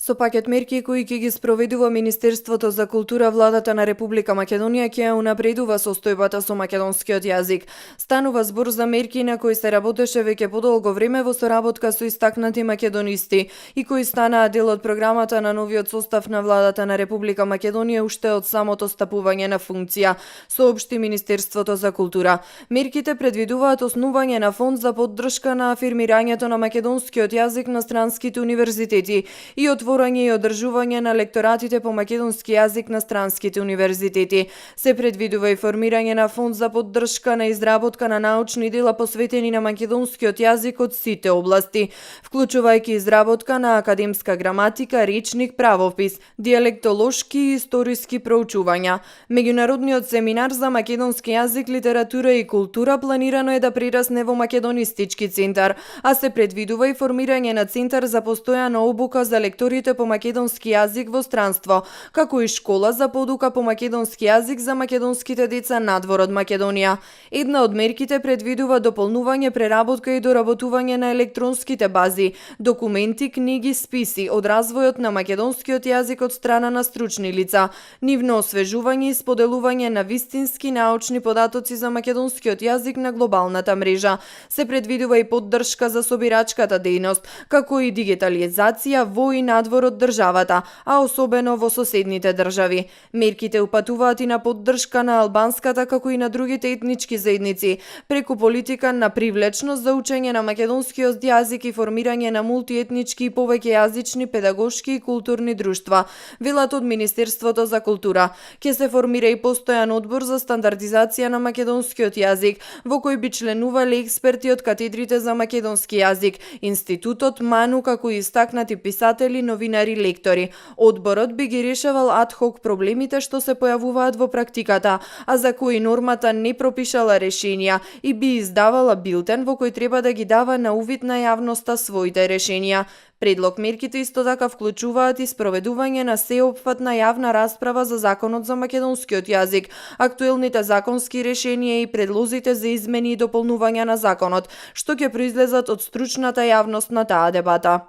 Со пакет мерки кои ќе ги спроведува Министерството за култура, владата на Република Македонија ќе ја унапредува состојбата со македонскиот јазик. Станува збор за мерки на кои се работеше веќе подолго време во соработка со истакнати македонисти и кои станаа дел од програмата на новиот состав на владата на Република Македонија уште од самото стапување на функција, соопшти Министерството за култура. Мерките предвидуваат основање на фонд за поддршка на афирмирањето на македонскиот јазик на странските универзитети и отворање и одржување на лекторатите по македонски јазик на странските универзитети. Се предвидува и формирање на фонд за поддршка на изработка на научни дела посветени на македонскиот јазик од сите области, вклучувајќи изработка на академска граматика, речник, правопис, дијалектолошки и историски проучувања. Меѓународниот семинар за македонски јазик, литература и култура планирано е да прерасне во македонистички центар, а се предвидува и формирање на центар за постојана обука за лекторите по македонски јазик во странство, како и школа за подука по македонски јазик за македонските деца надвор од Македонија. Една од мерките предвидува дополнување, преработка и доработување на електронските бази, документи, книги, списи од развојот на македонскиот јазик од страна на стручни лица, нивно освежување и споделување на вистински научни податоци за македонскиот јазик на глобалната мрежа. Се предвидува и поддршка за собирачката дејност, како и дигитализација во и надвор од државата, а особено во соседните држави. Мерките упатуваат и на поддршка на албанската како и на другите етнички заедници, преку политика на привлечност за учење на македонскиот јазик и формирање на мултиетнички и повеќе јазични, педагошки и културни друштва, велат од Министерството за култура. Ќе се формира и постојан одбор за стандардизација на македонскиот јазик, во кој би членувале експерти од катедрите за македонски јазик, институтот, МАНУ, како и истакнати писатели, новинари, лектори. Одборот би ги решавал адхок проблемите што се појавуваат во практиката, а за кои нормата не пропишала решенија и би издавала билтен во кој треба да ги дава на увид на јавноста своите решенија. Предлог мерките исто така вклучуваат и спроведување на сеопфатна јавна расправа за законот за македонскиот јазик, актуелните законски решенија и предлозите за измени и дополнувања на законот, што ќе произлезат од стручната јавност на таа дебата.